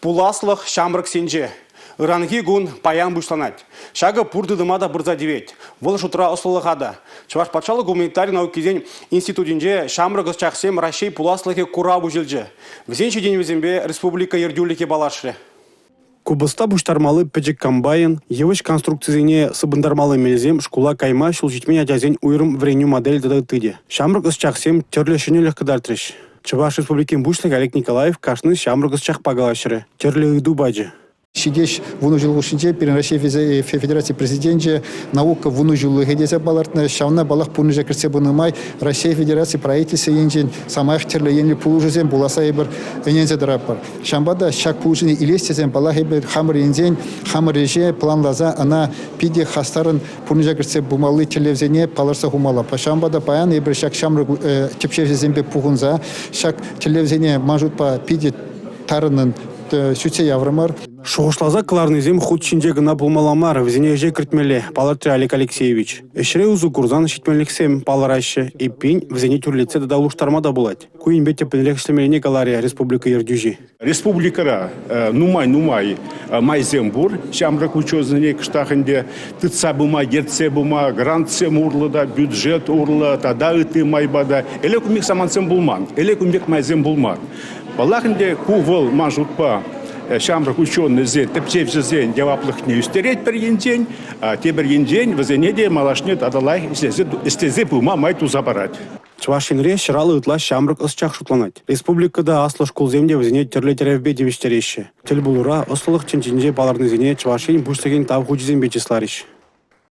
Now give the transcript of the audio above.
Пуласлӑх ҫамрӑксенче. Ыранхи кун паян пуҫланать. Ҫакӑ пур тытӑма та пырса тивет. Вӑл шутра ӑслӑлӑха та. Чӑваш патшалӑх гуманитари наукисен институтӗнче ҫамрӑк ӑсчахсем Раҫҫей пуласлӑхӗ курав уҫӑлчӗ. Вӗсен ҫитӗнӗвӗсемпе республика ертӳлӗхӗ паллашрӗ. Купӑста пуҫтармалли пӗчӗк комбайн, йывӑҫ конструкцисене сыпӑнтармалли мелсем шкула кайма ҫул ҫитмен ачасен уйрӑм вӗренӳ моделӗ тата ытти те. Ҫамрӑк ӑсчахсем тӗрлӗ ҫӗнӗлӗх кӑтартрӗҫ. Чӑваш Республикин Пуҫлӑхӗ Олег Николаев кашни ҫамрӑк ӑсчахпа калаҫрӗ, тӗрлӗ ыйту пачӗ. Ҫитес вунӑ ҫул хушшинче пирӗн Раҫҫей Федераци Президенчӗ наука вунӑ ҫуллӑхӗ тесе палӑртнӑ. Ҫавна паллах пурнӑҫа кӗртсе пынӑ май Раҫҫей Федераци правительстви енчен самаях тӗрлӗ енлӗ пулӑшусем пуласса эпир ӗненсе тӑратпӑр. Ҫавӑнпа та ҫак пулӑшусене илес тесен паллах эпир хамӑр енчен хамӑр ӗҫе планласа ӑна питӗ хастаррӑн пурнӑҫа кӗртсе пымалли тӗллевсене палӑртса хумалла. Ҫавӑнпа та паян эпир ҫак ҫамрӑк тӗпчевҫӗсемпе пухӑнса ҫак тӗллевсене ман шутпа питӗ тарӑннӑн сӳтсе яврӑмӑр. Шухӑшласа кӑларнисем хут ҫинче кӑна пулмалла мар, вӗсене ӗҫе кӗртмелле, палӑртрӗ Олег Алексеевич. Ӗҫре усӑ курсан ҫитменлӗхсем палӑраҫҫӗ, эппин, вӗсене тӳрлетсе тата улӑштарма та пулать. Ку енпе тӗплӗнрех ӗҫлемеллине каларӗ республика ертӳҫи. Республикӑра нумай-нумай майсем пур. Ҫамрӑк ученӑсене кӑштах ӗнтӗ тытса пыма, ертсе пыма, грантсем урлӑ та, бюджет урлӑ тата ытти майпа та. Ӗлӗк ун пек самантсем пулман, ӗлӗк ун пек майсем пулман. Паллах ӗнтӗ, ку вӑл, ман шутпа, ҫамрӑк ученӑйсен, тӗпчевҫӗсен яваплӑхне ӳстерет пӗр енчен, тепӗр енчен вӗсене те малашне тата лайӑх ӗҫлесе пыма май туса парать. Чӑваш Енре 150 ытла ҫамрӑк ӑсчах шутланать. Республика та, аслӑ шкулсем те вӗсене тӗрлӗ тӗревпе тивӗҫтереҫҫӗ. Тӗл пулура ӑслӑлӑх тӗнчинче палӑрнисене Чӑваш Ен Пуҫлӑхӗн Тав хучӗсемпе чысларӗҫ.